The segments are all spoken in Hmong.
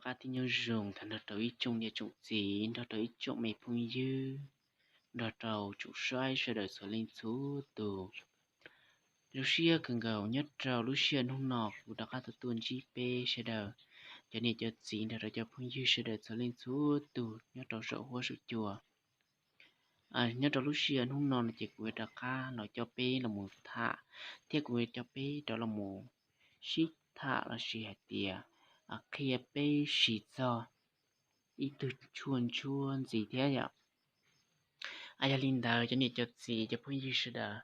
Qab tib nyob zoo tag nrho rau ib tsoom niam tsoom txiv nrog rau ib tsoom me phooj ywg nrog rau tsoom saib sawv daws txhua leej txhua tus. Zoo siab kawg nkaus nyob rau lub sij hawm hnub no kuv rov qab tau tuaj ntsib peb sawv daws cov niam cov txiv nrog rau cov phooj ywg sawv daws txhua leej txhua tus nyob rau saum huab saum cua. Nyob rau lub sij hawm hnub no no ces kuv yuav rov qab los coj peb los mus tham, thiab kuv yuav coj peb rov los mus sib tham lossis hais tias qhia peb siv txog ib tug tshuaj ntsuab ntxiv thiab yom. Yog li ntawd cov niam cov txiv cov phooj ywg sawv daws,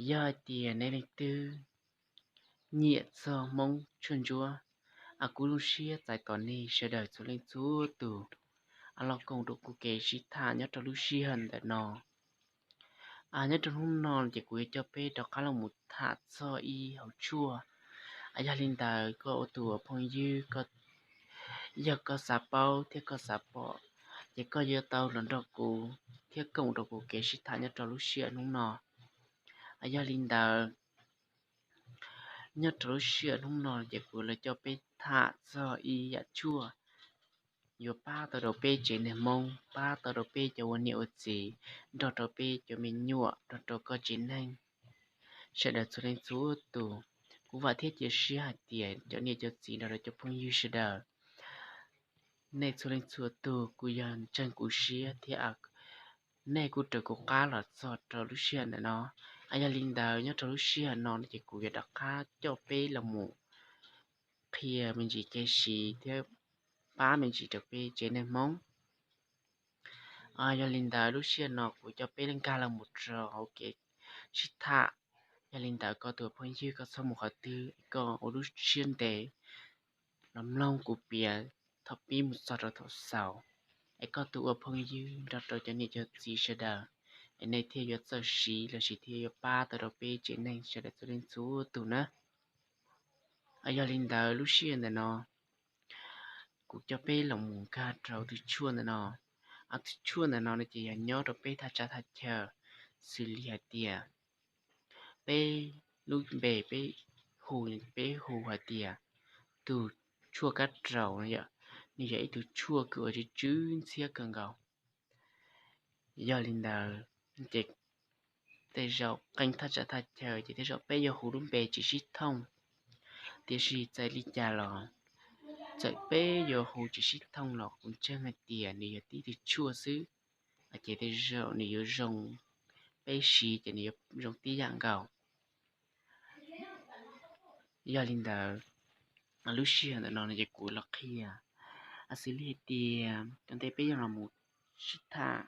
yog hais tias nej leej twg nyiam txog Hmoob tshuaj ntsuab, kuv zoo siab txais tos nej sawv daws txhua leej txhua tus los koom rau kuv kev sib tham nyob rau lub sij hawm ntawm no. Nyob rau hnub no ces kuv yuav coj peb rov qab los mus tham txog ib hauv tshuaj. Yog li ntawd koj ua tus phooj ywg, yog koj xav paub thiab koj xav pom, ces koj yuav tau los nrog kuv thiab koom rau kuv kev sib tham nyob rau lub sij hawm hnub no. Yog li ntawd, nyob rau lub sij hawm hnub no ces kuv los coj peb tham txog ib yam tshuaj yuav pab tau rau peb tsev neeg Hmoob, pab tau rau peb cov ua niam ua txiv, nrog rau peb cov me nyuam, nrog rau koj tsev neeg, sawv daws txhua leej txhua tus. Kuv vam thiab cia siab hais tias cov niam cov txiv nrog rau cov phooj ywg sawv daws, nej txhua leej txhua tus kuj yog ntseeg kuv siab thiab nej kuj raws kuv qab los txog rau lub sij hawm ntawm no. Yog li ntawd nyob rau lub sij hawm no no ces kuv yuav rov qab coj peb los mus qhia me ntsis kev siv thiab pab me ntsis rau peb tsev neeg Hmoob. Yog li ntawd lub sij hawm no kuv coj peb nkag los mus rau hauv kev sib tham. Yog li ntawd koj tus phooj ywg koj txhob mus qhov twg, koj ua lub siab ntev los mloog kuv piav thaum pib mus txog rau thaum xaus, es koj tus ua phooj ywg nrog rau cov niam cov txiv sawv daws, es nej thiaj yuav txawj siv lossis thiaj yuav pab tau rau peb tsev neeg sawv daws txhua leej txhua tus na. Yog li ntawd lub sij hawm ntawm no kuv coj peb los mus nkag rau tus tshuaj ntawm no. Tus tshuaj ntawm no no ces yog nyob rau peb thaj tsam thaj chaw, xws li hais tias peb lub npe peb hu, peb hu hais tias tus tshuaj kab raus no yom, nws yog ib tug tshuaj kws uas tsw tsw ntxhiab kawg nkaus. Yog li ntawd ces tej zaum qee thaj tsam thaj chaw ces tej zaum peb yuav hu lub npe tsis sib thooj, tiam sis txawm li cas los txawm peb yuav hu tsis sib thooj los kuv ntseeg hais tias nws yog tib tug tshuaj xwb, ces tej zaum nws yuav zoo, peb siv ces nws yuav zoo tib yam nkaus. Yog li ntawd, lub sij hawm ntawm no no ces kuv los qhia, xws li hais tias ua ntej peb yuav los mus sib tham,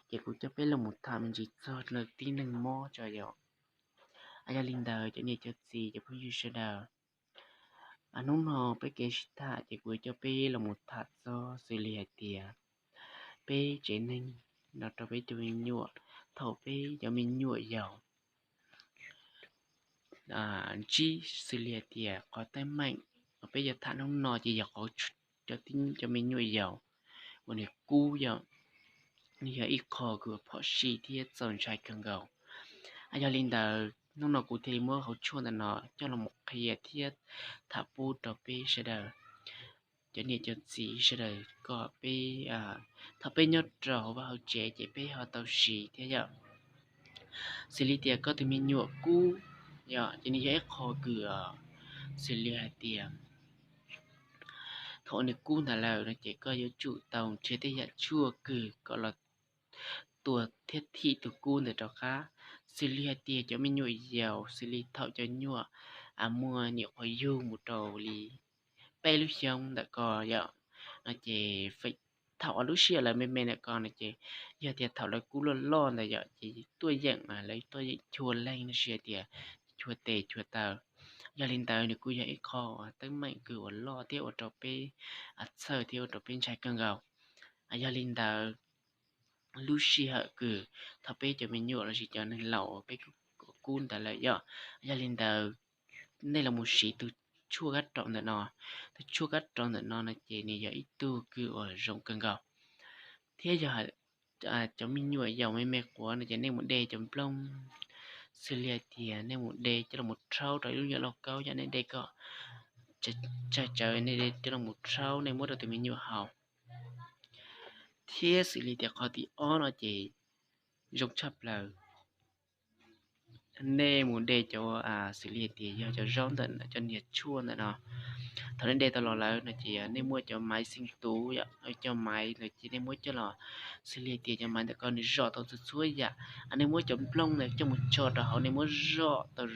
ces kuv coj peb los mus tham me ntsis txog tib neeg mob tso yom. Yog li ntawd cov niam cov txiv cov phooj ywg sawv daws, hnub no peb kev sib tham ces kuv coj peb los mus tham txog xws li hais tias peb tsev neeg nrog rau peb cov me nyuam, thaum peb cov me nyuam yaus ntsib, xws li hais tias qhov teeb meem uas peb yuav tham hnub no ces yog qhov cov me nyuam yaus uas nws kub yom, nws yog ib qho kws phom sij thiab txaus ntshai kawg nkaus. Yog li ntawd hnub no kuv thiaj li muab hauv tshuaj ntawm no coj los qhia thiab tham pub rau peb sawv daws, cov niam cov txiv sawv daws kom peb, thaum peb nyob rau hauv vaj hauv tsev ces peb ho tau siv thiab yom. Xws li tias koj tus me nyuam kub yom, ces nws yog ib qho kws xws li hais tias thaum nws kub ntawd lawm no ces koj yuav tsum tau nrhiav tej yam tshuaj kws kom los tua thiab thim tus kub ntawd rov qab. Xws li hais tias cov me nyuam yaus, xws li thaum cov nyuam muaj nyuam qhuav yug mus rau li peb lub xyoo ntawm ko yom, no ces thaum lub sij hawm lawv me me ntawm ko no ces yog tias thaum lawv kub loj loj ntawd yom ces tuaj yeem, lawv tuaj yeem chua leeg los sis hais tias chua tes chua taw. Yog li ntawd nws kuj yog ib qho teeb meem kws uas loj thiab ua rau peb txhawj thiab ua rau peb ntshai kawg nkaus. Yog li ntawd lub sij hawm kws thaum peb cov me nyuam los sis cov neeg laus peb kub ntawd lawm yom, yog li ntawd nej los mus siv tus tshuaj kab raus ntawm no. Tus tshuaj kab raus ntawm no no ces nws yog ib tug kws uas zoo kawg nkaus, thiab yog cov me nyuam yaus me me quav no ces nej mus de cov nplooj, xws li hais tias nej mus de coj los rhaub rau ib lub nyuam lauj kaub yom, nej de kom tsawg tsawv nej coj los rhaub nej muab rau tus me nyuam haus. Thiab xws li tias qhov tim ob no ces zoo tshaj plaws, nej mus de cov xws li tias yog cov zaub ntawm cov niag tshuaj ntawm no. Thaum nej de tau los lawm no ces nej muab cov maiv xeev tuv, cov maiv ntawd ces nej muab coj los, xws li tias cov maiv ntawm ko nws zom tau txhua txhua yam, nej muab cov nplooj ntawd coj mus tso rau hauv, nej muab zom tau,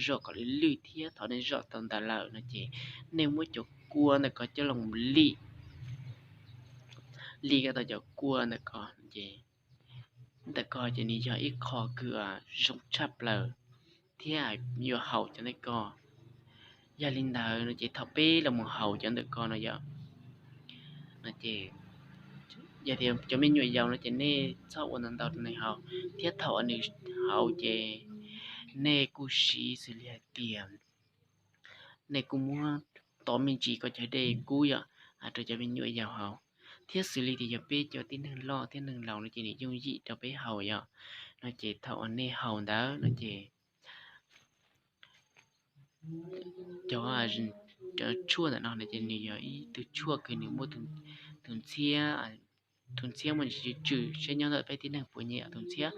zom kom lwj lwj thiab thaum nej zom tau ntawd lawm no ces nej muab cov kua ntawm ko coj los mus li, li ko tau cov kua ntawm ko ces, ntawm ko ces nws yog ib qho kws zoo tshaj plaws thiab yuav haum cov ntawm ko. Yog li ntawd no ces thaum peb los mus haus cov ntawm ko no yom, no ces yog tias cov me nyuam yaus no ces nej txhob ua ntau ntau rau nws haus, thiab thaum uas nws haus ces nej kuj siv xws li hais tias nej kuj muab tov me ntsis kom cov dej kub yom, rau cov me nyuam yaus haus. Thiab xws li tias yog peb cov tib neeg loj thiab neeg laus no ces nws yooj yim rau peb haus yom, no ces thaum uas nej haus ntawd no ces cov, cov tshuaj ntawm no no ces nws yog ib tug tshuaj kws nws muaj tus ntxhiab, tus ntxhiab muaj ntsis tsw tsw seb nyob ntawm peb tib neeg puas nyiam tus ntxhiab.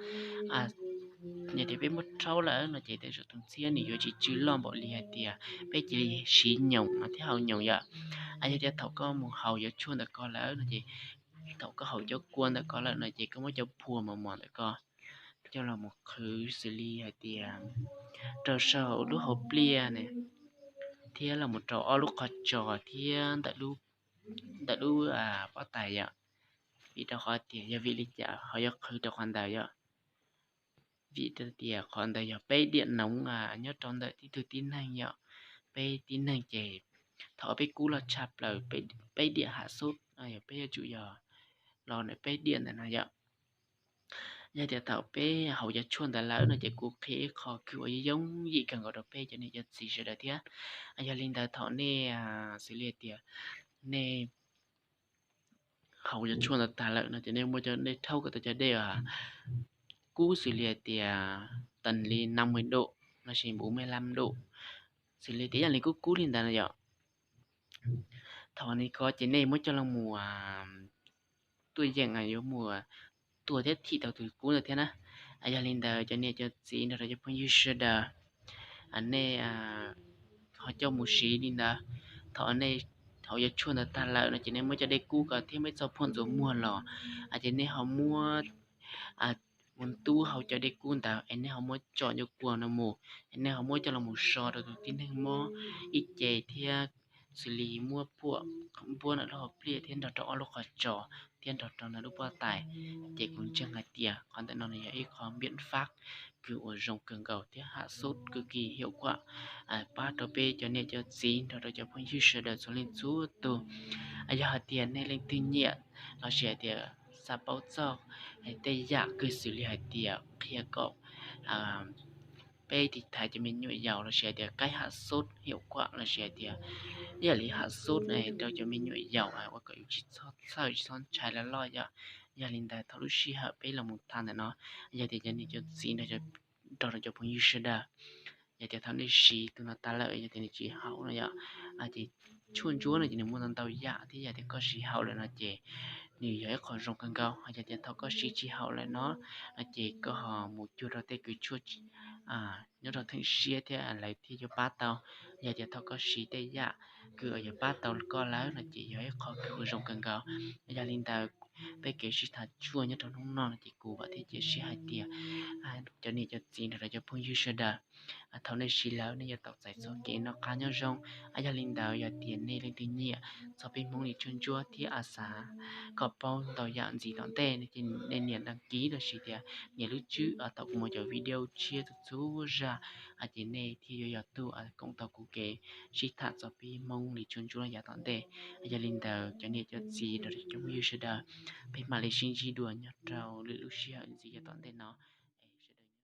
Yog tias peb muab rhaub lawm no ces tej zaum tus ntxhiab nws yuav tsis tsw loj npaum li hais tias peb cia li siv nyoos no thiab haus nyoos yom. Yog tias thaum koj mus haus cov tshuaj ntawm ko lawm no ces, thaum koj haus cov kua ntawm ko lawm no ces koj muab cov phua mos mos ntawm ko coj los mus qhwv xws li hais tias rau saum lub hauv pliaj ne, thiab los mus rau ob lub qhov tsos thiab ntawm lub pob tais yom. Vim rau qhov tias yog vim li cas ho yuav qhwv rau qhov ntawd yom? Vim rau tias qhov ntawd yog peb diam noov nyob rau ntawm tib tug tib neeg yom. Peb tib neeg ces thaum peb kub loj tshaj plaws, peb diam ham xub, yog peb yuav tsum yog los ntawm peb diam ntawm no yom. Yog tias thaum peb haus cov tshuaj ntawd lawm no ces kuv qhia ib qho kws uas yooj yim kawg nkaus rau peb cov niam cov txiv sawv daws thiab. Yog li ntawd thaum nej, xws li tias nej haus cov tshuaj ntawd tag lawm no ces nej muab cov, nej rhaub kom tau cov dej kub xws li hais tias tag li năm mươi độ lossis bốn mươi lăm độ, xws li tias yog li kub kub li ntawd no yom. Thaum no ko ces nej muab coj los mus tuaj yeem yuav mus tua thiab thim tau tus kub ntawd thiab na. Yog li ntawd cov niam cov txiv nrog rau cov phooj ywg sawv daws, nej ho coj mus siv li ntawd. Thaum nej haus cov tshuaj ntawd tag lawm no ces nej muab cov dej kub ko thiab muab ib txoj phuam ntxuav muag los, ces nej ho muab mus ntub hauv cov dej kub ntawd es nej ho muab tsom cov kua no mus, es nej ho muab coj los mus so rau tus tib neeg mob ib ce thiab xws li muab phuam npuab ntawm lub hauv pliaj thiab nrog rau ob lub qhov tsos thiab nrog rau ntawm lub pob tais. Ces kuv ntseeg hais tias qhov ntawm no nws yog ib qho biện pháp kws uas zoo kawg nkaus thiab ham xub kws kis hiaum kuam pab rau peb cov niam cov txiv nrog rau cov phooj ywg sawv daws txhua leej txhua tus. Yog hais tias nej leej twg nyiam lossis hais tias xav paub txog tej yam kws xws li hais tias qhia kom peb tiv thaiv cov me nyuam yaus lossis hais tias cách hạ sốt hiệu quả lossis hais tias ib yam li hạ sốt rau cov me nyuam yaus ua kom yus tsis txhob txhawj tsis txhob ntshai lawm los yom. Yog li ntawd thaum lub sij hawm peb los mus tham ntawm no, yog tias cov niam cov txiv nrog rau cov phooj ywg sawv daws, yog tias thaum nej siv tus no tas lawm yog tias nws tsis haum no yom, ces tshuaj ntsuab no ces nws muaj ntau ntau yam thiab yog tias koj siv haum lawm no ces nws yog ib qho zoo kawg nkaus. Yog tias thaum koj siv tsis haum lawm no, no ces koj ho mus cuag rau tej kws tshuaj nyob rau theem siab thiab lawv thiaj yuav pab tau. Yog tias thaum koj siv tej yam kws yuav pab tau koj lawm no ces yog ib qho kws zoo kawg nkaus. Yog li ntawd, peb kev sib tham tshuaj nyob rau hnub no no ces kuv vam thiab cia siab hais tias cov niam cov txiv nrog rau cov phooj ywg sawv daws, thaum nej siv lawm nej yuav tau txais txoj kev noj qab nyob zoo. Yog li ntawd yog tias nej leej twg nyiam txog peb Hmoob li tshuaj ntsuab thiab a xav kom paub ntau yam ntxiv tom ntej no ces nej nias đăng ký lossis tias nias lub tswb thaum kuv muaj cov video tshiab txhua txhua zaj, ces nej thiaj yuav yog tug koom tau kuv kev sib tham txog peb Hmoob li tshuaj ntsuab yav tom ntej. Yog li ntawd cov niam cov txiv nrog rau cov phooj ywg sawv daws, peb mam li sib ntsib dua nyob rau lwm lub sij hawm ntxiv yav tom ntej no.